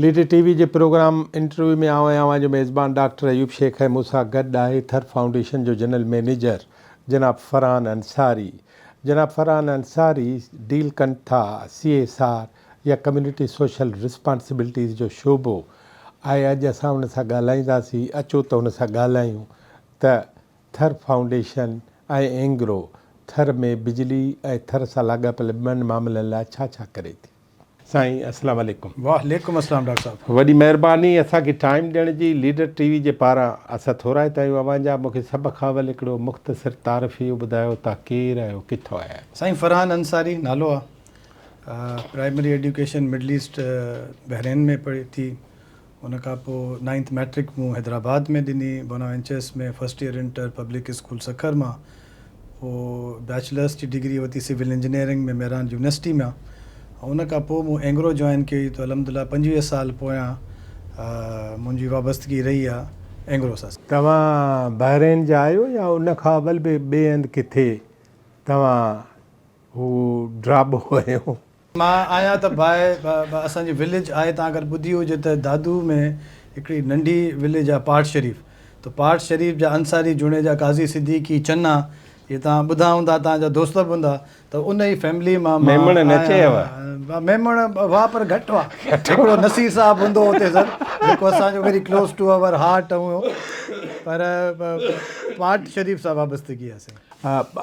Leader ٽي V جي programme interview ۾ آئون ۽ اوهان جو ميزبان ڊاڪٽر ايوب شيخ ۽ مون سان گڏ آهي ٿر فائونڊيشن جو جنرل مئنيجر جناب فرحان انصاري. جناب فرحان انصاري ڊيل ڪن ٿا سي ايس آر يا ڪميونٽي سوشل رسپانسبلٽيز جو شعبو آهي اڄ اسان ان سان ڳالهائينداسين اچو ته ان سان ڳالهايون ته ٿر فائونڊيشن ۽ اينگرو ٿر ۾ بجلي ۽ ٿر سان لاڳاپيل ٻين معاملن لاء ڇا ڇا ڪري ٿي. سائين اسلام عليڪم. وعليڪم السلام ڊاڪٽر صاحب. وڏي مهرباني اسان کي ٽائيم ڏيڻ جي ليڊر ٽي وي جي پاران اسان ٿورائتا آهيون اوهان جا مون کي سڀ کان اول هڪڙو مختصر تعارف اهو ٻڌايو توهان ڪير آهيو ڪٿو آيا آهيو. سائين فرحان انصاري نالو آ primary education Middle East Bahrain ۾ پڙهي ٿي ان کان پوء نائنٿ مئٽرڪ مون حيدرآباد ۾ ڏني، Bonaventure's ۾ first year inter public school Sukkur مان، پوء بيچلرس جي ڊگري ورتي سول انجنيئرنگ ۾ مهراڻ يونيورسٽي مان ۽ ان کان پوء مون اينگرو جوائن ڪئي ته الحمدلله 25 سال پويان منهنجي وابستگي رهي آ اينگرو سان. توهان بحرين جا آهيو يا ان کان اول به ٻئي هنڌ ڪٿي توهان هو ڊراٻو هنيو؟ مان آهيان ته ڀاء اسان جي وليج آهي تان اگر ٻڌي هجي ته دادو ۾ هڪڙي ننڍي وليج آهي پاٽ شريف ته پاٽ شريف جا انصاري جوڻيجا قاضي صديقي چنا اهي تان ٻڌا هوندا تان جا دوست به هوندا ته ان ئي فيملي مان مان ميمڻ نه چيو؟ آهيان ميمڻ هئا پر گهٽ هئا هڪڙو نصير صاحب هوندو هو اتي سر جيڪو اسان جو very close to our heart هو پر پاٽ شريف سان وابستگي آهي سائين.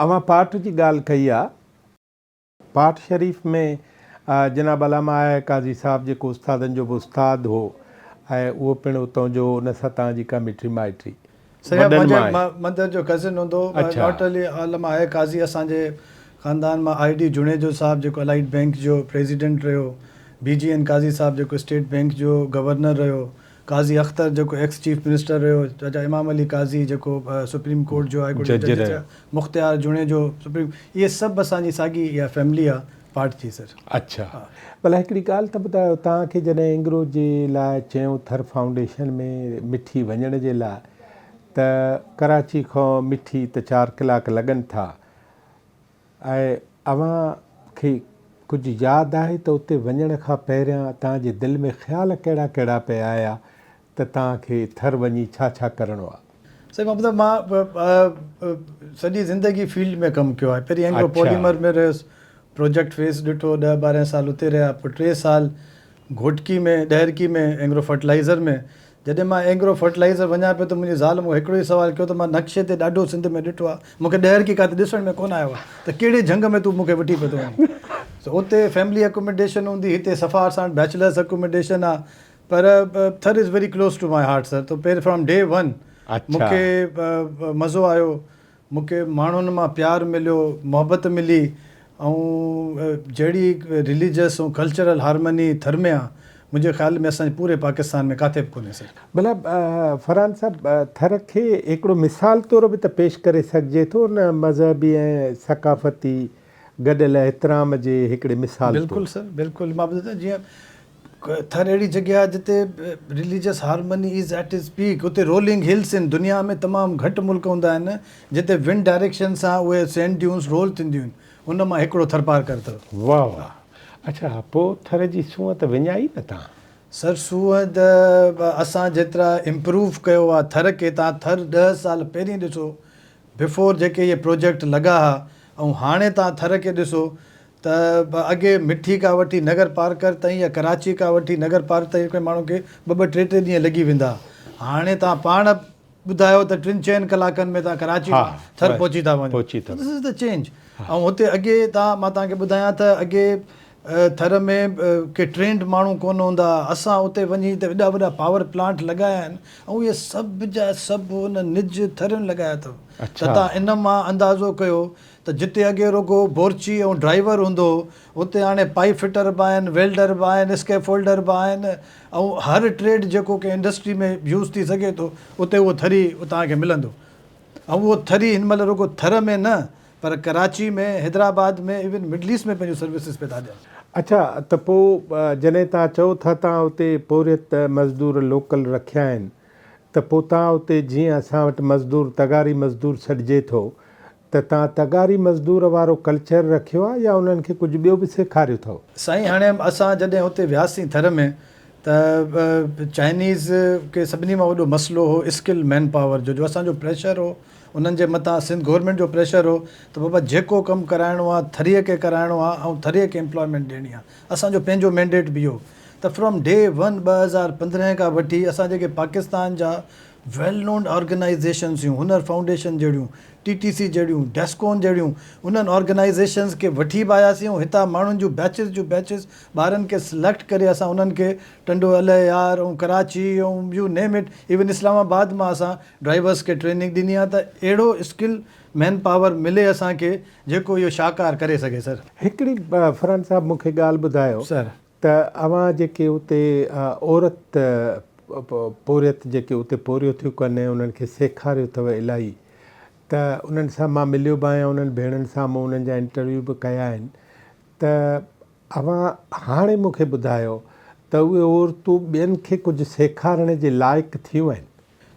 اوهان پاٽ جي ڳالهه ڪئي آهي. پاٽ شريف ۾ جناب علامه آء آء قاضي صاحب جيڪو استادن جو به استاد هو ۽ اهو پڻ اتان جو ان سان توهان جي ڪا مٺي مائٽي سيد وڏن منهنجي مان آهي. مدر جو ڪزن هوندو هو اڇا. Not only علامه آء آء قاضي اسان جي خاندان مان I D Junejo صاحب جيڪو الائيڊ بينڪ جو پريزيڊنٽ رهيو، بي جي اين قاضي صاحب جيڪو اسٽيٽ بينڪ جو گورنر رهيو، قاضي اختر جيڪو ايڪس چيف منسٽر رهيو، چاچا امام علي قاضي جيڪو سپريم ڪورٽ جو هاء ڪورٽ جو جج جج رهيو. ٿيا، مختيار جوڻيجو سپريم اهي سڀ اسان جي ساڳي اها فيملي آ پارٽ جي سر. اڇا ڀلا هڪڙي ڳالهه ته ٻڌايو توهان کي جڏهن اينگرو جي لاء چيائون ٿر فائونڊيشن ۾ مٺي وڃڻ جي لاء ته ڪراچي کان مٺي ته چار ڪلاڪ لڳن ٿا ۽ اوهان کي ڪجهه ياد آهي ته اتي وڃڻ کان پهريان توهان جي دل ۾ خيال ڪهڙا ڪهڙا پئي آيا ته توهان کي ٿر وڃي ڇا ڇا ڪرڻو آهي؟ سائين مان ٻڌايان مان سڄي زندگي فيلڊ ۾ ڪم ڪيو آهي پهرين اينگرو پوليمر ۾ رهيس پروجيڪٽ فيس ڏٺو ڏهه 12 سال اتي رهيا پوء 3 سال گهوٽڪي ۾ ڏهرڪي ۾ اينگرو فرٽيلائزر ۾ جڏهن مان اينگرو فرٽيلائزر وڃان پيو ته منهنجي زال مون کي هڪڙو ئي سوال ڪيو ته مان نقشي تي ڏاڍو سنڌ ۾ ڏٺو آهي مون کي ڏهرڪي ڪاٿي ڏسڻ ۾ ڪونه آيو آهي ته ڪهڙي جهنگ ۾ تون مون کي وٺي پيو ٿو وڃين سو اتي فيملي اڪوميڊيشن هوندي هتي صفا اسان وٽ بيچلرس اڪوميڊيشن آهي پر Thar is very close to my heart sir تو پهر فرام ڊي ون مون کي مزو آيو مون کي ماڻهن مان پيار مليو، محبت ملي ۽ جهڙي رليجس ۽ ڪلچرل هارمني ٿر ۾ آ، منهنجي خيال ۾ اسان جي پوري پاڪستان ۾ ڪاٿي به ڪونهي سر. ڀلا فرحان صاحب ٿر کي هڪڙو مثال طور به ته پيش ڪري سگهجي ٿو نه مذهبي ۽ ثقافتي گڏيل احترام جي هڪڙي مثال طور. بلڪل سر بلڪل مان ٻڌايان جيئن ٿر اهڙي جڳهه آهي جتي religious harmony is at its peak اتي رولنگ هلس آهن دنيا ۾ تمام گهٽ ملڪ هوندا آهن جتي ونڊ ڊائريڪشن سان اهي سينڊ ڊيونس رول ٿينديون آهن ان مان هڪڙو ٿرپارڪر اٿو. واھ واھ اڇا پوء ٿر جي سونهن ته وڃائي نه تان. سر سونهن ته اسان جيترا امپروو ڪيو آهي ٿر کي تان ٿر 10 سال پهرين ڏسو بفور جيڪي اهي پروجيڪٽ لڳا ها ۽ هاڻي تان ٿر کي ڏسو ته اڳي مٺي کان وٺي نگر پارڪر تائين يا ڪراچي کان وٺي نگر پارڪ تائين هڪڙي ماڻهو کي ٻه ٻه ٽي ٽي ڏينهن لڳي ويندا ها. هاڻي توهان پاڻ ٻڌايو ته ٽن چئن ڪلاڪن ۾ توهان ڪراچي کان ٿر پهچي ٿا وڃو. This is the change. ۽ هتي اڳي توهان مان توهان کي ٻڌايان ته اڳي ٿر ۾ ڪي ٽرينڊ ماڻهو ڪونه هوندا ها. اسان اتي وڃي ته وڏا وڏا پاور پلانٽ لڳايا آهن ۽ اهي سڀ جا سڀ ان نج ٿرين لڳايا اٿو. ته توهان ان مان اندازو ڪيو ته جتي اڳي رڳو بورچي ۽ ڊرائيور هوندو هو، اتي هاڻي پائيپ فٽر به آهن، ويلڊر به آهن، اسڪيفولڊر به آهن ۽ هر ٽريڊ جيڪو ڪنهن انڊسٽري ۾ يوز ٿي سگهي ٿو، اتي اهو ٿري توهان کي ملندو ۽ اهو ٿري هن مهل رڳو ٿر ۾ نه پر ڪراچي ۾، حيدرآباد ۾ ايون مڊل ايسٽ ۾ پنهنجون سروسز پئي ٿا ڏين. اڇا ته پوء جڏهن توهان چئو ٿا توهان اتي پورهيت مزدور لوڪل رکيا آهن ته پوء توهان اتي جيئن اسان وٽ مزدور تغاري مزدور سڏجي ٿو ته توهان تغاري مزدور وارو ڪلچر رکيو آهي يا انهن کي ڪجهه ٻيو به سيکاريو اٿئو؟ سائين هاڻي اسان جڏهن اتي وياسين ٿر ۾ ته چائنيز کي سڀني مان وڏو مسئلو هو اسڪل مين پاور جو جو اسان جو پريشر هو انهن جي مٿان سنڌ گورنمينٽ جو پريشر هو ته بابا جيڪو ڪم ڪرائڻو آهي ٿريء کي ڪرائڻو آهي ۽ ٿريء کي امپلائمينٽ ڏيڻي آهي اسان جو پنهنجو مينڊيٽ به اهو ته فرام ڊي ون 2015 کان وٺي اسان جيڪي پاڪستان جا ويل نون آرگنائيزيشنز هيون هنر فائونڊيشن جهڙيون ٽي ٽي سي جهڙيون ڊيسڪون جهڙيون انهن آرگنائيزيشنز کي وٺي به آياسين ۽ هتان ماڻهن جون بيچز جون بيچز ٻارن کي سليڪٽ ڪري اسان انهن کي Tando Allahyar ۽ Karachi ۽ you name it even Islamabad مان اسان ڊرائيورس کي ٽريننگ ڏني آهي ته اهڙو اسڪل مين پاور ملي اسان کي جيڪو اهو شاهڪار ڪري سگهي سر. هڪڙي فرحان صاحب مون کي ڳالهه ٻڌايو سر. ته اوهان جيڪي اتي عورت پورهيت جيڪي اتي پورهيو ٿيون ڪن ۽ انهن کي سيکاريو اٿو الاهي ته انهن سان مان مليو به آهيان انهن ڀيڻن سان مون انهن جا انٽرويو به ڪيا آهن ته اوهان هاڻي مون کي ٻڌايو ته اهي عورتون ٻين کي ڪجهه سيکارڻ جي لائق ٿيون آهن؟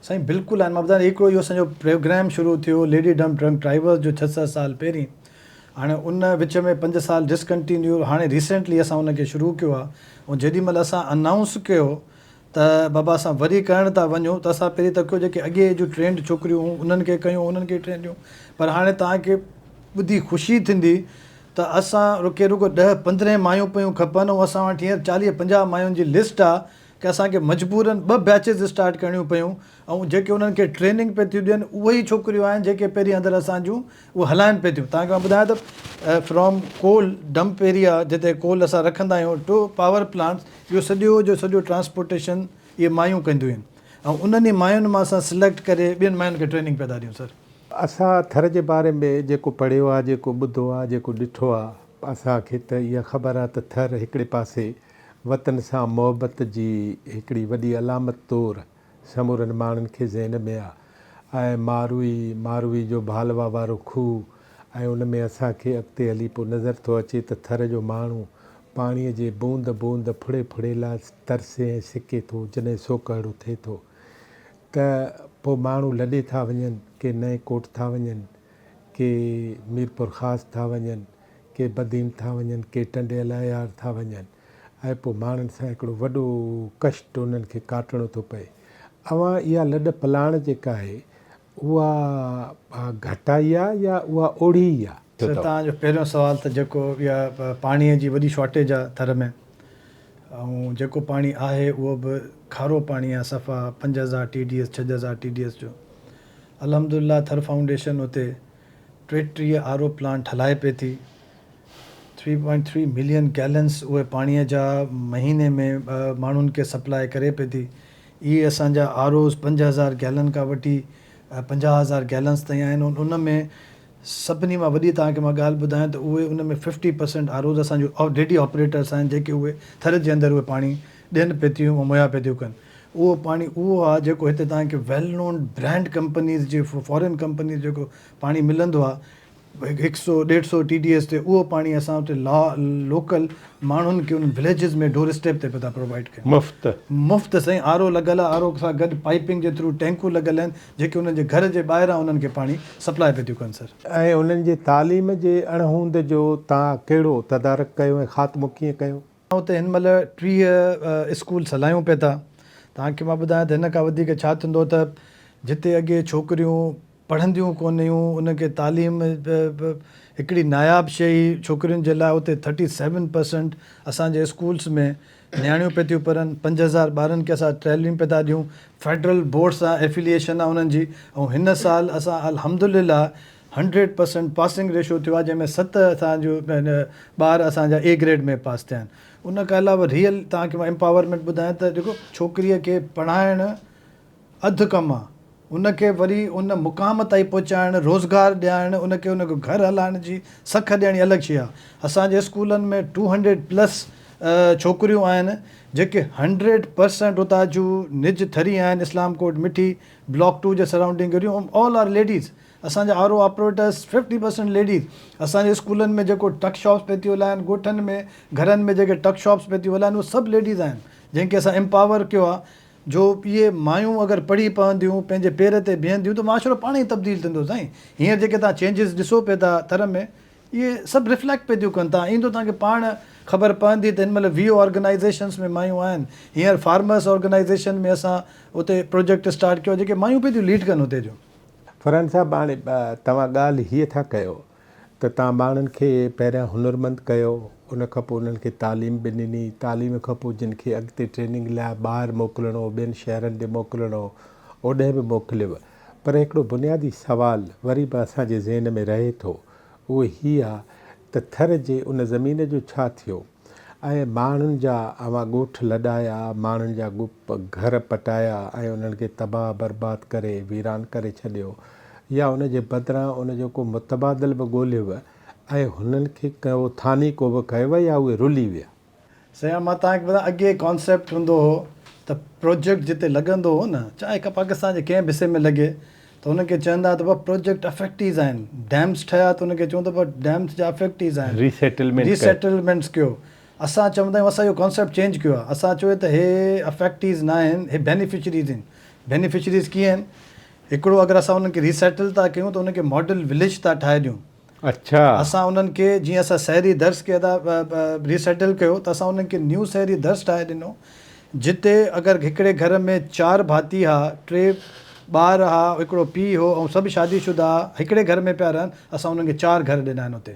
سائين بلڪل آهن مان ٻڌايان هڪڙو اهو اسان جو پروگرام شروع ٿيو ليڊي ڊمپ ٽرڪ ڊرائيورز جو ڇهه ست سال پهرين هاڻي ان وچ ۾ پنج سال ڊسڪنٽينيو هاڻي ريسينٽلي اسان ان کي شروع ڪيو آهي ۽ جيڏي مهل اسان انائونس ڪيو ته بابا اسان وري ڪرڻ ٿا وڃون ته اسان پهرين تڪيو جيڪي اڳي جون ٽرينڊ ڇوڪريون هيون انهن کي ڪيون انهن کي ٽرين ڏيون پر هاڻي توهان کي ٻڌي خوشي ٿيندي ته اسان کي رڳو ڏهه پندرهن مايون پيون کپن ۽ اسان وٽ هينئر چاليهه پنجاهه ماين جي لسٽ آ ڪي اسان کي مجبورن ٻه بيچز اسٽارٽ ڪرڻيون پيون ۽ جيڪي انهن کي ٽريننگ پئي ٿيون ڏين اهي ئي ڇوڪريون آهن جيڪي پهرين اندر اسان جون اهي هلائن پئي ٿيون توهان کي مان ٻڌايان ته فرام ڪول ڊمپ ايريا جتي ڪول اسان رکندا آهيون ٽو پاور پلانٽس اهو سڄو جو سڄو ٽرانسپورٽيشن اهي مايون ڪنديون آهن ۽ انهن ئي ماين مان اسان سليڪٽ ڪري ٻين ماين کي ٽريننگ پئي ٿا ڏيون سر. اسان ٿر جي باري ۾ جيڪو پڙهيو آ، جيڪو ٻڌو آ، جيڪو ڏٺو آ، اسان کي ته اها خبر آ ته ٿر هڪڙي پاسي وطن سان محبت جي هڪڙي وڏي علامت طور سمورن ماڻهن کي ذهن ۾ آ ۽ ماروئي، ماروئي جو ڀالوا وارو کوهه ۽ ان ۾ اسان کي اڳتي هلي پوء نظر ٿو اچي ته ٿر جو ماڻهو پاڻيء جي بوند بوند ڦڙي ڦڙي لاء ترسي ۽ سڪي ٿو جڏهن سوڪهڙو ٿئي ٿو ته پوء ماڻهو لڏي ٿا وڃن، ڪي نئين ڪوٽ ٿا وڃن، ڪي ميرپورخاص ٿا وڃن، ڪي بدين ٿا وڃن، ڪي ٽنڊي الهيار ٿا وڃن ۽ پوء ماڻهن سان هڪڙو وڏو ڪشٽ انهن کي ڪاٽڻو ٿو پئي. اوهان اها لڏ پلاڻ جيڪا آهي اها گهٽائي آ يا اها اوڙهي ئي آ؟ سر توهان جو پهريون سوال ته جيڪو اها پاڻي جي وڏي شارٽيج آ ٿر ۾ ۽ جيڪو پاڻي آهي اهو به کارو پاڻي آ صفا 5000 T D S 6000 T D S جو الحمدلله ٿر فائونڊيشن اتي 33 آر او پلانٽ هلائي پئي ٿي ٿري پوائنٽ ٿري ملين گيلنس اهي پاڻي جا مهيني ۾ ماڻهن کي سپلاء ڪري پئي ٿي اهي اسان جا آر اوز 5000 گيلن کان وٺي 50000 گيلنس تائين آهن ان ۾ سڀني مان وڏي توهان کي مان ڳالهه ٻڌايان ته اهي ان ۾ ففٽي پرسينٽ آر اوز اسان جو ڊيڊي آپريٽرس آهن جيڪي اهي ٿر جي اندر اهي پاڻي ڏين پئي ٿيون ۽ مهيا پئي ٿيون ڪن اهو پاڻي اهو آهي جيڪو هتي توهان کي ويل نون برانڊ ڪمپنيز جي فارين ڪمپنيز جيڪو پاڻي ملندو آهي هڪ سو ڏيڍ سو ٽي ڊي ايس تي اهو پاڻي اسان اتي لا لوڪل ماڻهن کي انهن وليجز ۾ ڊور اسٽيپ تي پيا ٿا پرووائيڊ ڪيون. مفت. مفت سائين آر او لڳل آهي آر او سان گڏ پائپنگ جي ٿرو ٽينڪون لڳل آهن جيڪي انهن جي گهر جي ٻاهران انهن کي پاڻي سپلاء پيا ٿيون ڪن سر. ۽ انهن جي تعليم جي اڻهوند جو توهان ڪهڙو تدارڪ ڪيو ۽ خاتمو ڪيئن ڪيو؟ اسان اتي هن مهل 30 اسڪولس هلايون پئي ٿا. توهان کي مان ٻڌايان ته هن کان وڌيڪ ڇا ٿيندو ته جتي اڳي ڇوڪريون پڙهنديون ڪونه هيون انهن کي تعليم هڪڙي ناياب شيء هئي ڇوڪرين جي لاء اتي ٿرٽي سيون پرسنٽ اسان جي اسڪولس ۾ نياڻيون پئي ٿيون پڙهن 5000 ٻارن کي اسان تعليم پئي ٿا ڏيون فيڊرل بورڊ سان افيليئيشن آهي انهن جي ۽ هن سال اسان الحمدلله هنڊريڊ پرسنٽ پاسنگ ريشو ٿيو آهي جنهن ۾ ست اسان جو ٻار اسان جا اي گريڊ ۾ پاس ٿيا آهن ان کان علاوه ريئل توهان کي مان امپاورمينٽ ٻڌايان ته جيڪو ڇوڪريء کي پڙهائڻ اڌ ڪم آهي ان کي وري ان مقام تائين پهچائڻ روزگار ڏيارڻ ان کي ان جو گهر هلائڻ جي سک ڏيڻ الڳ شيء آهي اسان جي اسڪولن ۾ ٽو هنڊريڊ پلس ڇوڪريون آهن جيڪي هنڊريڊ پرسنٽ اتان جون نج ٿري آهن اسلام ڪوٽ مٺي بلاڪ ٽو جي سرائونڊنگ ايريون آل آر ليڊيز اسان جا R O operators fifty percent ladies اسان جي اسڪولن ۾ جيڪو ٽڪ شاپس پئي ٿيون هلائن ڳوٺن ۾ گهرن ۾ جيڪي ٽڪ شاپس پئي ٿيون هلائن اهي سڀ ليڊيز آهن جنهن کي اسان امپاور ڪيو آهي جو اهي مايون اگر پڙهي پونديون پنهنجي پير تي بيهنديون ته معاشرو پاڻ ئي تبديل ٿيندو سائين هينئر جيڪي توهان چينجز ڏسو پئي ٿا ٿر ۾ اهي سڀ ريفليڪٽ پئي ٿيون ڪن تان ايندو توهان کي پاڻ خبر پوندي ته هن مهل 20 آرگنائيزيشنس ۾ مايون آهن هينئر فارمرس آرگنائيزيشن ۾ اسان اتي پروجيڪٽ اسٽارٽ ڪيو جيڪي مايون پئي ٿيون ليڊ ڪن اتي جو. فرحان صاحب هاڻي توهان ڳالهه هيء ٿا ڪيو ته توهان ماڻهن کي پهريان هنرمند ڪيو ان کان پوء انهن کي تعليم به ڏني تعليم کان پوء جن کي اڳتي ٽريننگ لاء ٻاهر موڪلڻو هو ٻين شهرن ڏي موڪلڻو هو اوڏهن به موڪليو پر هڪڙو بنيادي سوال وري به اسان جي ذهن ۾ رهي ٿو اهو هي آ ته ٿر جي ان زمين جو ڇا ٿيو ۽ ماڻهن جا اوهان ڳوٺ لڏايا، ماڻهن جا گهر پٽايا ۽ انهن کي تباهه برباد ڪري ويران ڪري ڇڏيو يا ان جي بدران ان جو ڪو متبادل به ڳولهيو ۽ هنن کي ڪو ٿانيڪو به ڪيو يا اهي رلي ويا. سائين مان توهان کي ٻڌايان اڳي ڪانسيپٽ هوندو هو ته پروجيڪٽ جتي لڳندو هو نه چاهي پاڪستان جي ڪنهن به حصي ۾ لڳي ته انهن کي چوندا ته بابا پروجيڪٽ افيڪٽيز آهن ڊيمس ٺهيا ته انهن کي چون ته بابا ڊيمس جا افيڪٽيز آهن ريسيٽلمينٽس ڪيو اسان چوندا آهيون اسان اهو ڪانسيپٽ چينج ڪيو آهي اسان چيو ته هي افيڪٽيز نه آهن هي بينيفشريز آهن بينيفشريز ڪيئن آهن هڪڙو اگر اسان انهن کي ريسيٽل ٿا ڪيون ته انهن کي ماڊل وليج ٿا ٺاهي ڏيون اڇا. اسان انهن کي جيئن اسان سحري درس کي ادا ريسيٽل ڪيو ته اسان انهن کي نيو سحري درس ٺاهي ڏنو جتي اگر هڪڙي گهر ۾ چار ڀاتي ها ٽي ٻار ها هڪڙو پيء هو ۽ سڀ شادي شده ها هڪڙي گهر ۾ پيا رهن اسان انهن کي چار گهر ڏنا آهن اتي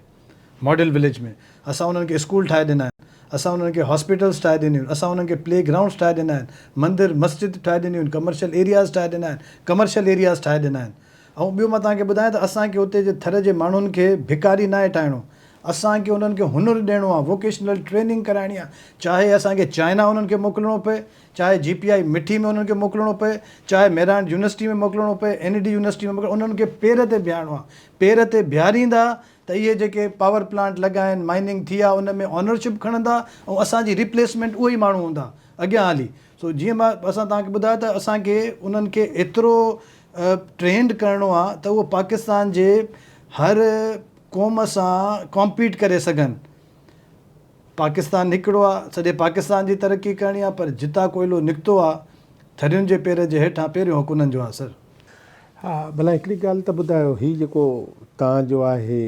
ماڊل وليج ۾ اسان انهن کي اسڪول ٺاهي ڏنا آهن اسان انهن کي هاسپيٽلس ٺاهي ڏنيون آهن اسان انهن کي پلي گرائونڊس ٺاهي ڏنا آهن مندر مسجد ٺاهي ڏنيون آهن ڪمرشل ايرياز ٺاهي ڏنا آهن ڪمرشل ايرياز ٺاهي ڏنا آهن ۽ ٻيو مان توهان کي ٻڌايان ته اسان کي اتي جي ٿر جي ماڻهن کي ڀڪاري ناهي ٺاهڻو، اسان کي انهن کي هنر ڏيڻو آهي، ووڪيشنل ٽريننگ ڪرائڻي آهي، چاهي اسان کي چائنا انهن کي موڪلڻو پئي، چاهي جي پي آئي مٺي ۾ انهن کي موڪلڻو پئي، چاهي ميرانڊ يونيورسٽي ۾ موڪلڻو پئي، اين اي ڊي يونيورسٽي ۾ موڪلڻو انهن کي پير تي بيهارڻو آهي، پير تي بيهاريندا ته اهي جيڪي پاور پلانٽ لڳا آهن، مائننگ ٿي آهي ان ۾ اونرشپ کڻندا ۽ اسان جي ريپليسمينٽ اهي ئي ماڻهو هوندا اڳيان هلي. سو جيئن مان اسان توهان کي ٻڌايو ته اسان کي انهن کي ايترو ٽرينڊ ڪرڻو آ ته اهو پاڪستان جي هر قوم سان ڪامپيٽ ڪري سگهن. پاڪستان هڪڙو آ سڄي پاڪستان جي ترقي ڪرڻي آ پر جتان ڪوئلو نڪتو آ ٿرين جي پير جي هيٺان پهريون حق انهن جو آ سر. ها ڀلا هڪڙي ڳالهه ته ٻڌايو هي جيڪو تان جو آهي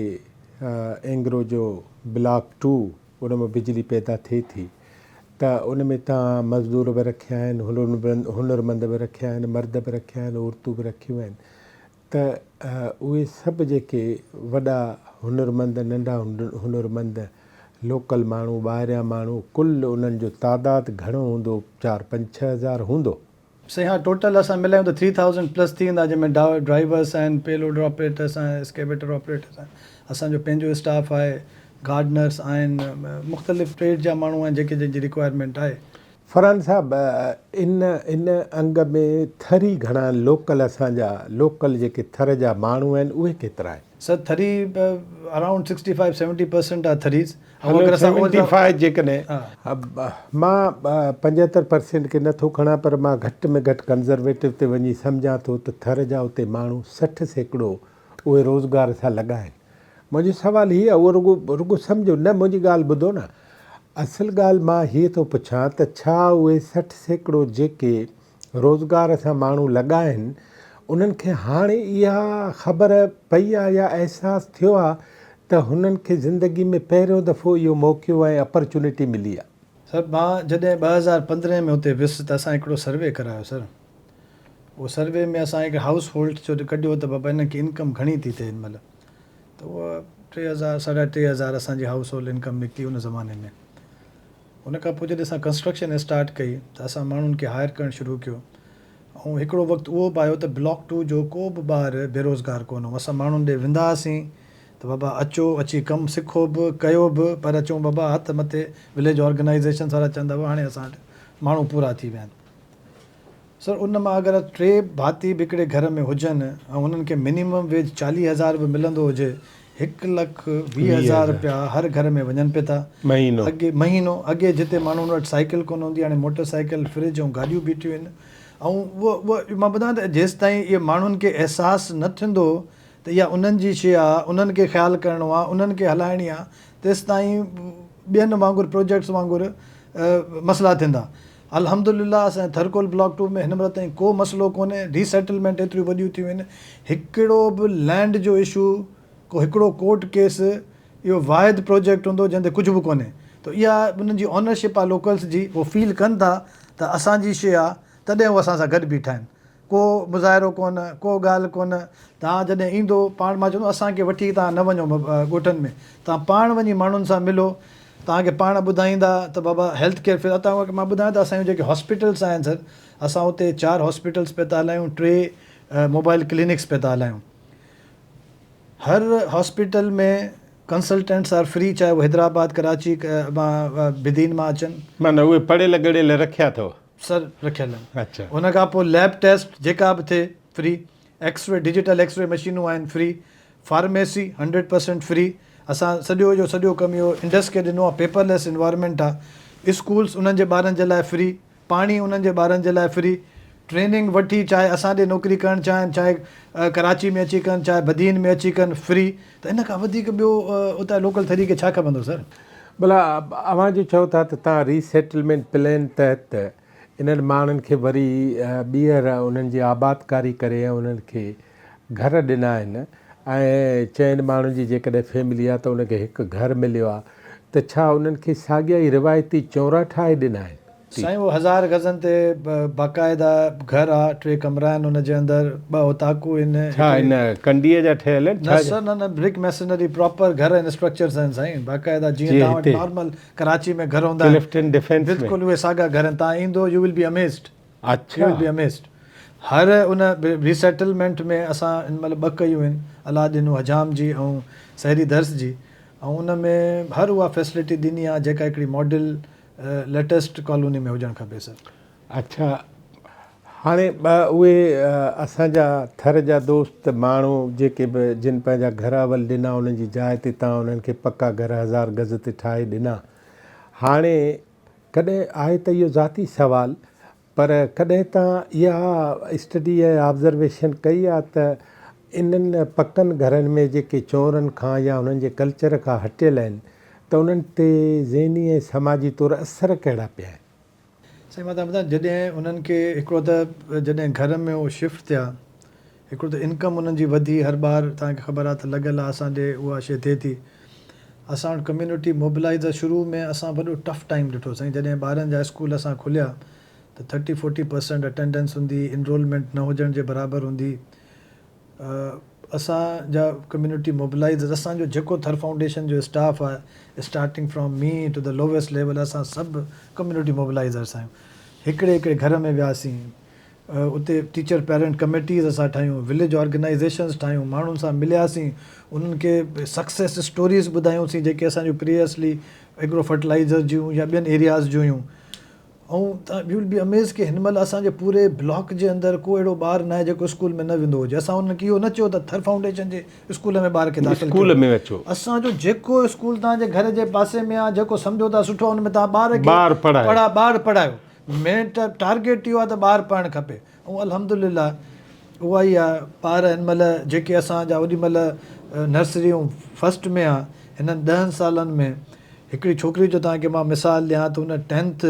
اينگرو جو بلاڪ ٽو ان مان بجلي پيدا ٿئي ٿي ته ان ۾ توهان مزدور به رکيا آهن، هنرمند به رکيا آهن، مرد به رکيا آهن، عورتون به رکيون آهن ته اهي سڀ جيڪي وڏا هنرمند، ننڍا هنرمند، لوڪل ماڻهو، ٻاهريان ماڻهو ڪل انهن جو تعداد گهڻو هوندو، چار پنج ڇهه هزار هوندو. سائين ها ٽوٽل اسان ملايون ته ٿري ٿائوزنڊ پلس ٿي ويندا جنهن ۾ ڊرائيورس آهن پي لوڊر آپريٽرس آهن اسڪيويٽر آپريٽرس آهن اسان جو پنهنجو اسٽاف آهي گارڊنرس آهن مختلف ٽريڊ جا ماڻهو آهن جيڪي جنهن جي رڪوائرمينٽ آهي. فرحان صاحب ان ان انگ ۾ ٿري گهڻا آهن لوڪل اسان جا لوڪل جيڪي ٿر جا ماڻهو آهن اهي ڪيترا آهن؟ Sir three around sixty five seventy percent آهي ٿريز هلو سيونٽي فائيو جيڪڏهن مان 75 پرسينٽ کي نٿو کڻان پر مان گهٽ ۾ گهٽ ڪنزرويٽو تي وڃي سمجهان ٿو ته ٿر جا اتي ماڻهو 60% اهي روزگار سان لڳا آهن. منهنجو سوال هي آهي اهو رڳو رڳو سمجهو نه منهنجي ڳالهه ٻڌو نه اصل ڳالهه مان هيء ٿو پڇان ته ڇا اهي 60% جيڪي روزگار سان ماڻهو لڳا آهن انهن کي هاڻي اها خبر پئي آهي يا احساس ٿيو آهي ته هنن کي زندگي ۾ پهريون دفعو اهو موقعو ۽ اپرچونٽي ملي آهي. سر مان جڏهن 2015 ۾ اتي ويس ته اسان هڪڙو سروي ڪرايو سر اهو سروي ۾ اسان هڪ هائوس هولڊ جو ڪڍيو ته بابا هنن کي انڪم گهڻي ٿي ٿئي هن مهل ته اها 3000 ساڍا 3000 اسان جي هائوس هولڊ انڪم نڪتي ان زماني ۾ ان کان پوء جڏهن اسان ڪنسٽرڪشن اسٽارٽ ڪئي ته اسان ماڻهن کي هائر ڪرڻ شروع ڪيو ۽ هڪڙو وقت اهو به آيو ته بلاڪ ٽو جو ڪو به ٻار بيروزگار ڪونه هو اسان ماڻهن ڏي ويندا هئاسين ته بابا اچو اچي ڪم سکو به ڪيو به پر چئون بابا هٿ مٿي وليج آرگنائيزيشنس وارا چوندا هئا هاڻي اسان وٽ ماڻهو پورا ٿي ويا آهن. سر ان مان اگر ٽي ڀاتي به هڪڙي گهر ۾ هجن ۽ انهن کي منيمم ويج 40 هزار به ملندو هجي 1 لک 20 هزار رپيا هر گهر ۾ وڃن پئي ٿا مهينو. اڳي مهينو اڳي جتي ماڻهن وٽ سائيڪل ڪونه هوندي هاڻي موٽر سائيڪل فرج ۽ گاڏيون بيٺيون آهن ۽ اهو اهو مان ٻڌايان ته جيستائين اهي ماڻهن کي احساس نه ٿيندو ته اها انهن جي شيء آهي انهن کي خيال ڪرڻو آهي انهن کي هلائڻي آهي تيستائين ٻين وانگر پروجيڪٽس وانگر مسئلا ٿيندا. الحمدلله اسان جي ٿرڪول بلاڪ ٽو ۾ هن مهل تائين ڪو مسئلو ڪونهي، ري سيٽلمينٽ ايتريون وڏيون ٿيون آهن، هڪڙو به لينڊ جو اشو، ڪو هڪڙو ڪورٽ ڪيس اهو واحد پروجيڪٽ هوندو جنهن تي ڪجهه به ڪونهي ته اها انهن جي اونرشپ آهي لوڪلس جي اهو فيل ڪن ٿا ته اسان جي شيء آهي تڏهن هو اسان سان گڏ بيٺا آهن ڪو مظاهرو ڪونه ڪو ڳالهه ڪونه توهان جڏهن ايندو پاڻ مان چوندو اسان کي وٺي توهان نه وڃو ڳوٺن ۾ توهان پاڻ وڃي ماڻهن سان ملو توهان کي پاڻ ٻڌائيندا ته بابا هيلٿ ڪيئر في توهان کي مان ٻڌايان ته اسان جون جيڪي هاسپيٽلس آهن سر اسان اتي چار هاسپيٽلس پيا ٿا هلايون ٽي موبائل ڪلينڪس پيا ٿا هلايون هر هاسپيٽل ۾ ڪنسلٽنٽس آر فري چاهي هو حيدرآباد ڪراچي مان بدين مان اچن. معنيٰ اهي پڙهيل ڳڙهيل رکيا اٿو. سر رکيل آهن. اڇا. ان کان پوء ليب ٽيسٽ جيڪا به ٿئي free, X ray digital X ray مشينون آهن فري، فارميسي 100% فري، اسان سڄو جو سڄو ڪم اهو انڊس کي ڏنو آهي پيپر ليس انوائرمينٽ آهي، اسڪولس انهن جي ٻارن جي لاء فري، پاڻي انهن جي ٻارن جي لاء فري، ٽريننگ وٺي چاهي اسان ڏي نوڪري ڪرڻ چاهين چاهي ڪراچي ۾ اچي ڪن چاهي بدين ۾ اچي ڪن فري ته ان کان وڌيڪ ٻيو اتان لوڪل ٿري کي ڇا کپندو سر. ڀلا اوهان جو چئو ٿا ته توهان ري سيٽلمينٽ پلان تحت انهن ماڻهن کي وري ٻيهر انهن جي آبادڪاري ڪري ۽ انهن کي گهر ڏنا آهن ۽ چئن ماڻهن جي جيڪڏهن فيملي آهي ته ان کي هڪ گهر مليو آهي ته ڇا انهن کي ساڳيا ئي روايتي چونرا ٺاهي ڏنا آهن؟ سائين اهو هزار گزن تي باقاعده گهر آ ٽي ڪمرا آهن ان جي اندر ٻه اوطاقون آهن ڇا هڪڙي ان ڪنڊيء جا ٺهيل آهن نه ڇا جا؟ سر نه نه برڪ ميسنري پراپر گهر آهن اسٽرڪچرز آهن سائين باقاعده جيئن جيئن توهان وٽ هتي نارمل ڪراچي ۾ گهر هوندا آهن ڪلفٽن ڊفينس ۾. بلڪل اهي ساڳا گهر آهن توهان ايندو you will be amazed you اڇا. Will be amazed هر ان ريسيٽلمينٽ ۾ اسان هن مهل ٻه ڪيون آهن الله ڏنو حجام جي ۽ سحري درس جي ۽ ان ۾ هر اها فيسلٽي ڏني آهي جيڪا هڪڙي ماڊل ليٽيسٽ ڪالوني ۾ هجڻ کپي سر. اڇا هاڻي اهي اسان جا ٿر جا دوست ماڻهو جيڪي به جن پنهنجا گهر اول ڏنا انهن جي جاء تي تان انهن کي پڪا گهر هزار گز تي ٺاهي ڏنا هاڻي ڪڏهن آهي ته اهو ذاتي سوال پر ڪڏهن توهان اها اسٽڊي ۽ آبزرويشن ڪئي آ ته انهن پڪن گهرن ۾ جيڪي چونرن کان يا انهن جي ڪلچر کان هٽيل آهن ته انهن تي ذهني ۽ سماجي طور اثر ڪهڙا پيا آهن؟ سائين مان توهان ٻڌايان جڏهن انهن کي هڪڙو ته جڏهن گهر ۾ هو شفٽ ٿيا هڪڙو ته انڪم انهن جي وڌي هر ٻار توهان کي خبر آ ته لڳل آ اسان ڏي اها شي ٿئي ٿي اسان وٽ ڪميونٽي موبلائيزر شروع ۾ اسان وڏو ٽف ٽائيم ڏٺو سائين جڏهن ٻارن جا اسڪول اسان کوليا ته ٿرٽي فورٽي پرسنٽ اٽينڊنس هوندي انرولمينٽ نه هجڻ جي برابر هوندي اسان جا ڪميونٽي موبلائيزر اسان جو جيڪو ٿر فائونڊيشن جو اسٽاف آهي starting from me to the lowest level اسان سڀ ڪميونٽي موبلائيزرس آهيون هڪڙي هڪڙي گهر ۾ وياسين اتي ٽيچر پيرنٽ ڪميٽيز اسان ٺاهيون وليج آرگنائيزيشنز ٺاهيون ماڻهن سان ملياسين انهن کي سڪسيس اسٽوريز ٻڌايونسين جيڪي اسان جون پريويسلي ايگرو فرٽيلائزر جون يا ٻين ايرياز جون هيون ۽ يو ول بي اميز ڪي هن مهل اسان جي پوري بلاڪ جي اندر ڪو اهڙو ٻار ناهي جيڪو اسڪول ۾ نه ويندو هجي اسان انهن کي اهو نه چيو ته ٿر فائونڊيشن جي اسڪول ۾ ٻار کي داخل اسڪول ۾ اچو اسان جو جيڪو اسڪول توهان جي گهر جي پاسي ۾ آهي جيڪو سمجهو ٿا سٺو ان ۾ توهان ٻار کي ٻار پڙهايو پڙها ٻار پڙهايو مين ته ٽارگيٽ اهو آهي ته ٻار پڙهڻ کپي ۽ الحمدلله اها ئي آهي ٻار هن مهل جيڪي اسان جا اوڏي مهل نرسري ۽ فرسٽ ۾ آ هنن ڏهن سالن ۾ هڪڙي ڇوڪري جو توهان کي مان مثال ڏيان ته ان ٽينٿ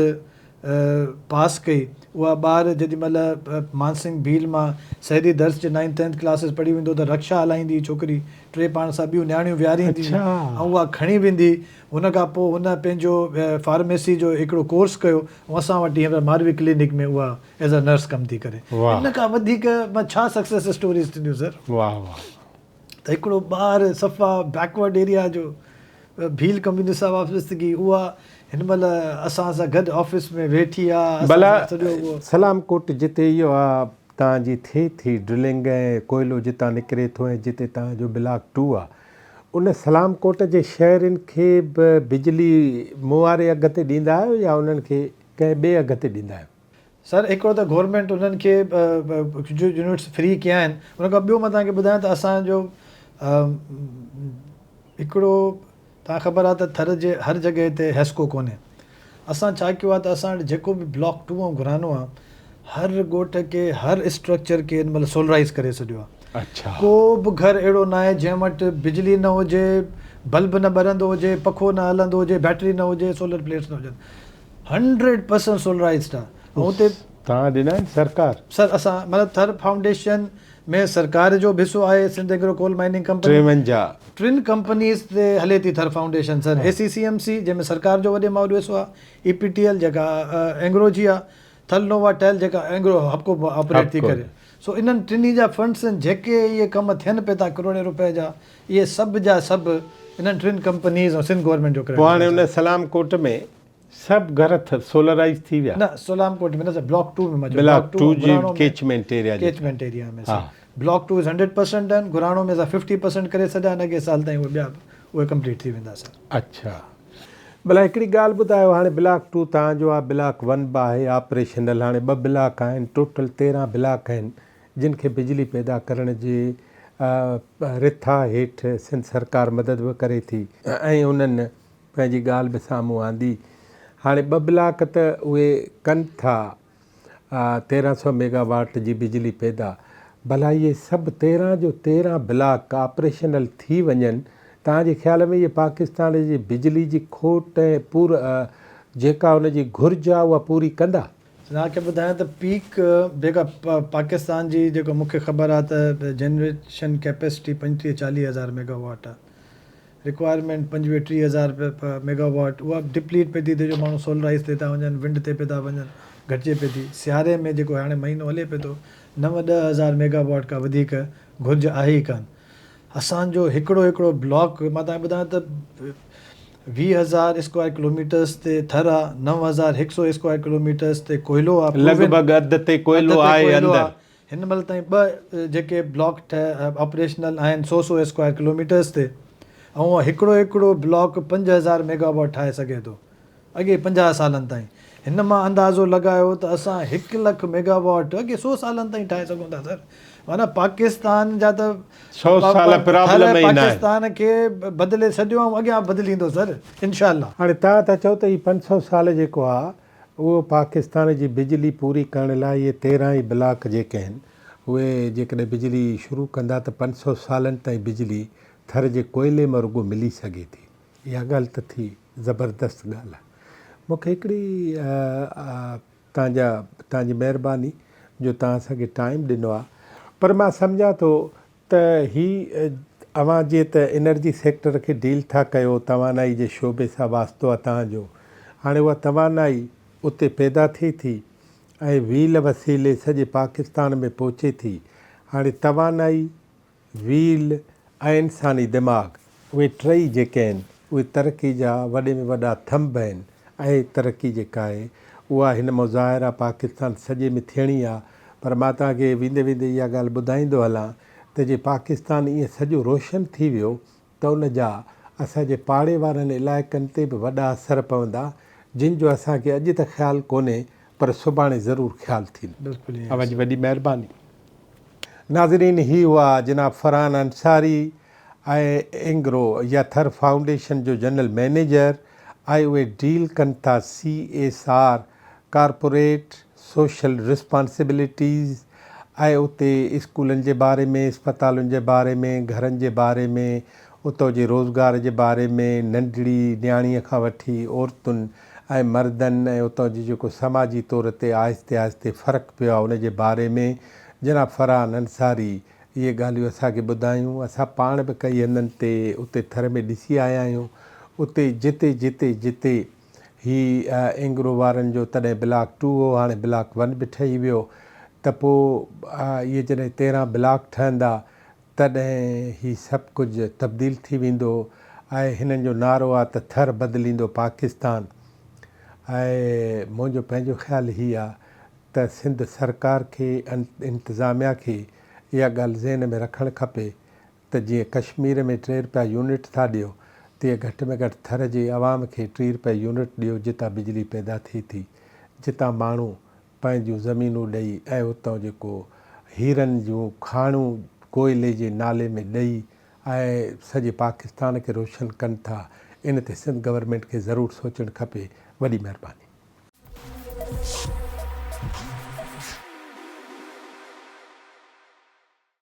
پاس ڪئي اها ٻار جيڏي مهل مانسنگ ڀيل مان سحري درس جي نائنٿ ٽينٿ ڪلاسز پڙهي ويندو ته رڪشا هلائيندي هئي ڇوڪري ٽي پاڻ سان ٻيون نياڻيون ويهاريندي هئي ۽ اها کڻي ويندي هن کان پوء هن پنهنجو فارميسي جو هڪڙو ڪورس ڪيو ۽ اسان وٽ هينئر ماروي ڪلينڪ ۾ اها ايز ا نرس ڪم ٿي ڪري ان کان وڌيڪ مان ڇا سڪسيس اسٽوريز ٿينديون سر. واه واه. ته هڪڙو ٻار صفا بيڪورڊ ايريا جو ڀيل ڪميونٽي سان وابستگي اها هن مهل اسان سان گڏ آفيس ۾ ويٺي آ ڀلا سلام ڪوٽ جتي اهو آ تان جي ٿئي ٿي ڊرلنگ ۽ ڪوئلو جتان نڪري ٿو ۽ جتي تان جو بلاڪ ٽو آ ان سلام ڪوٽ جي شهرين کي به بجلي مون واري اگهه تي ڏيندا آهيو يا انهن کي ڪنهن ٻئي اگهه تي ڏيندا آهيو؟ سر هڪڙو ته گورنمينٽ انهن کي ڪجهه يونٽس فري ڪيا آهن ان کان ٻيو مان توهان کي ٻڌايان ته اسان جو هڪڙو توهان خبر آهي ته ٿر جي هر جڳهه تي حيسڪو ڪونهي اسان ڇا ڪيو آهي ته اسان وٽ جيڪو به بلاڪ ٽو ۽ گهرانو آهي هر ڳوٺ کي هر اسٽرڪچر کي هن مهل سولرائز ڪري ڇڏيو آهي اڇا ڪو به گهر اهڙو ناهي جنهن وٽ بجلي نه هجي بلب نه ٻرندو هجي پکو نه هلندو هجي بيٽري نه هجي سولر پليٽس نه هجن هنڊريڊ پرسنٽ سولرائزڊ آ ۽ اتي توهان ڏنا آهن سرڪار؟ سر اسان مطلب ٿر فائونڊيشن ۾ سرڪار جو به حصو آهي Sindh Engro coal mining company 53. ٽن ڪمپنيز تي هلي ٿي Thar foundation sir A C C M C جنهن ۾ سرڪار جو وڏي مان وڏو حصو آهي اي پي ٽي ايل جيڪا اينگرو جي آهي ٿل نووا ٽيل جيڪا اينگرو حبڪو آپريٽ ٿي ڪري سو انهن ٽنهي جا فنڊس آهن جيڪي اهي ڪم ٿين پئي ٿا ڪروڙين روپيه جا اهي سڀ جا سڀ انهن ٽن ڪمپنيز ۽ سنڌ گورنمينٽ جو پوء هاڻي ان سلام ڪوٽ ۾ سڀ گهر تھ سولرائيز ٿي ويا. نه سلام ڪوٽ ۾ نه سر بلاڪ ٽو ۾ مان چيو بلاڪ ٽو جي ڪيچمينٽ ايريا جي catchment area ۾ sir block two is 100% ڊن گهراڻو ۾ اسان 50% ڪري ڇڏيا آهن اڳئين سال تائين اهي ٻيا به اهي ڪمپليٽ ٿي ويندا سر. اڇا ڀلا هڪڙي ڳالهه ٻڌايو هاڻي بلاڪ ٽو توهان جو آهي بلاڪ ون به آهي آپريشنل هاڻي ٻه بلاڪ آهن ٽوٽل 13 بلاڪ آهن جن کي بجلي پيدا ڪرڻ جي رٿا هيٺ سنڌ سرڪار مدد به ڪري ٿي ۽ انهن پنهنجي ڳالهه به سامهون آندي. هاڻي ٻه بلاڪ ته اهي ڪن ٿا 13 سئو ميگا واٽ جي بجلي پيدا. ڀلا اهي سڀ 13 جو 13 بلاڪ آپريشنل ٿي وڃن توهان جي خيال ۾ اهي پاڪستان جي بجلي جي کوٽ ۽ پور جيڪا ان جي گهرج آهي اها پوري ڪندا؟ توهان کي ٻڌايان ته پيڪ جيڪا پاڪستان جي جيڪو مون کي خبر آهي ته جنريشن ڪيپيسٽي 35 40 هزار ميگا واٽ آهي. رڪوائرمينٽ 25 30 هزار رپيا ميگا واٽ اها به ڊپليٽ پئي ٿي ٿئي جو ماڻهو سولرائيز تي ٿا وڃن ونڊ تي پئي ٿا وڃن گهٽجي پئي ٿي سياري ۾ جيڪو هاڻي مهينو هلي پئي ٿو 9 10 هزار ميگا واٽ کان وڌيڪ گهرج آهي ئي ڪانه اسان جو هڪڙو هڪڙو بلاڪ مان توهان کي ٻڌايان ته 20 هزار اسڪوائر ڪلوميٽرس تي ٿر آ 9100 اسڪوائر ڪلوميٽرس تي ڪوئلو آ لڳ ڀڳ اڌ تي ڪوئلو آهي اندر. هن مهل تائين ٻه جيڪي بلاڪ ٺهه آپريشنل آهن سو سو اسڪوائر ڪلوميٽرز تي ۽ اهو هڪڙو هڪڙو بلاڪ 5000 ميگا واٽ ٺاهي سگهي ٿو اڳي 50 سالن تائين هن مان اندازو لڳايو ته اسان هڪ لک ميگا واٽ اڳي سو سالن تائين ٺاهي سگهون ٿا سر معنيٰ پاڪستان جا ته سو سال پرابلم ئي ناهي. پاڪستان کي بدلي ڇڏيو ۽ اڳيان بدليندو سر انشاء الله. هاڻي توهان ٿا چئو ته هي 500 سال جيڪو آ اهو پاڪستان جي بجلي پوري ڪرڻ لاء اهي 13 ئي بلاڪ جيڪي آهن اهي جيڪڏهن بجلي شروع ڪندا ته 500 سالن تائين بجلي ٿر جي ڪوئلي مان رڳو ملي سگهي ٿي. اها ڳالهه ته ٿي زبردست ڳالهه آهي. مون کي هڪڙي توهان جا توهان جي مهرباني جو توهان اسان کي ٽائيم ڏنو آهي پر مان سمجهان ٿو ته هي اوهان جيئن ته انرجي سيڪٽر کي ڊيل ٿا ڪيو، توانائي جي شعبي سان واسطو آهي توهان جو، هاڻي اها توانائي اتي پيدا ٿئي ٿي ۽ ويل وسيلي سڄي پاڪستان ۾ پهچي ٿي، هاڻي توانائي، ويل ۽ انساني دماغ اهي ٽئي جيڪي آهن اهي ترقي جا وڏي ۾ وڏا ٿنڀ آهن ۽ ترقي جيڪا آهي اها هن مان ظاهر آهي پاڪستان سڄي ۾ ٿيڻي آهي پر مان توهان کي ويندي ويندي اها ڳالهه ٻڌائيندو هلان ته جي پاڪستان ائين سڄو روشن ٿي ويو ته ان جا اسان جي پاڙي وارن علائقن تي به وڏا اثر پوندا جن جو اسان کي اڄ ته خيال ڪونهي پر سڀاڻي ضرور خيال ٿيندو. اوهان جي وڏي مهرباني. ناظرين هي هئا جناب فرحان انصاري ۽ اينگرو يا ٿر فائونڊيشن جو جنرل مئنيجر ۽ اهي ڊيل ڪن ٿا C S R, corporate social responsibilities, ۽ اتي اسڪولن جي باري ۾ اسپتالن جي باري ۾ گهرن جي باري ۾ اتو جي روزگار جي باري ۾ ننڍڙي نياڻيء کان وٺي عورتن ۽ مردن ۽ اتان جي جيڪو سماجي طور تي آهستي آهستي فرق پيو آهي ان جي باري ۾ جناب فرحان انصاري اهي ڳالهيون اسان کي ٻڌايون. اسان پاڻ به ڪئي هنڌن تي اتي ٿر ۾ ڏسي آيا آهيون. اتي جتي جتي جتي هي اينگرو وارن جو تڏهن بلاڪ ٽو هو هاڻي بلاڪ ون به ٺهي ويو ته پوء اهي جڏهن 13 بلاڪ ٺهندا تڏهن هي سڀ ڪجهه تبديل ٿي ويندو ۽ هنن جو نعرو آ ته ٿر بدليندو پاڪستان ۽ منهنجو پنهنجو خيال هي آ ته سنڌ سرڪار کي انتظاميا کي اها ڳالهه ذهن ۾ رکڻ کپي ته جيئن ڪشمير ۾ ٽي رپيا يونٽ ٿا ڏيو تيئن گهٽ ۾ گهٽ ٿر جي عوام کي ٽي رپيا يونٽ ڏيو جتان بجلي پيدا ٿئي ٿي جتان ماڻهو پنهنجون زمينون ڏئي ۽ اتان جيڪو هيرن جون کاڻون ڪوئلي جي نالي ۾ ڏئي ۽ سڄي پاڪستان کي روشن ڪن ٿا ان تي سنڌ گورنمينٽ کي ضرور سوچڻ کپي وڏي مهرباني.